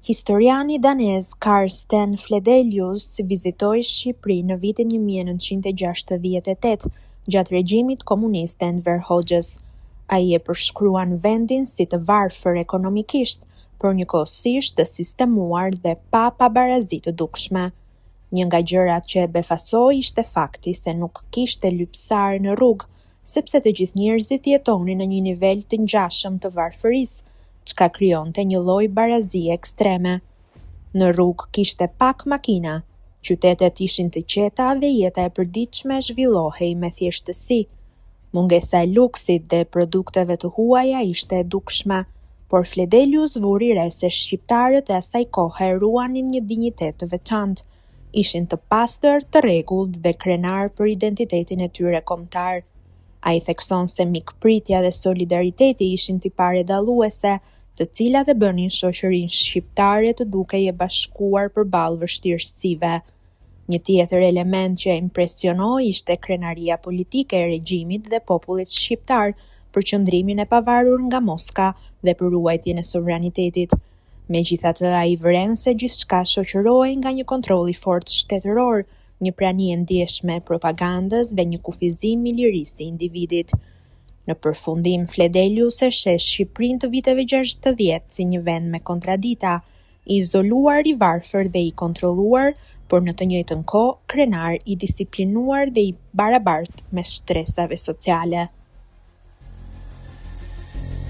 Historiani danez Karsten Fledelius vizitoi Shqipërinë në vitin 1968, gjatë regjimit komunist të Enver Hoxhës. Ai e përshkruan vendin si të varfër ekonomikisht, por njëkohësisht të sistemuar dhe pa pabarazi të dukshme. Një nga gjërat që e befasoi ishte fakti se nuk kishte lypsarë në rrugë, sepse të gjithë njerëzit jetonin në një nivel të ngjashëm të varfërisë, çka krijonte një lloj barazie ekstreme. Në rrugë kishte pak makina, qytetet ishin të qeta dhe jeta e përditshme zhvillohej me thjeshtësi. Mungesa e luksit dhe produkteve të huaja ishte e dukshme, por Fledelius vuri re se shqiptarët e asaj kohe ruanin një dinjitet të veçantë, ishin të pastër, të rregullt dhe krenarë për identitetin e tyre kombëtar. Ai thekson se mikpritja dhe solidariteti ishin tipare dalluese, të cilat e bënin shoqërinë shqiptare të dukej e bashkuar përballë vështirësive. Një tjetër element që e impresionoi ishte krenaria politike e regjimit dhe popullit shqiptar për qëndrimin e pavarur nga Moska dhe për ruajtjen e sovranitetit. Megjithatë, ai vëren se gjithçka shoqërohej nga një kontroll i fortë shtetëror, një prani e ndjeshme e propagandës dhe një kufizim i lirisë së individit. Në përfundim, Fledelius e sheh Shqipërinë të viteve 60 si një vend me kontradita, i izoluar, i varfër dhe i kontrolluar, por në të njëjtën kohë krenar, i disiplinuar dhe i barabartë mes shtresave sociale.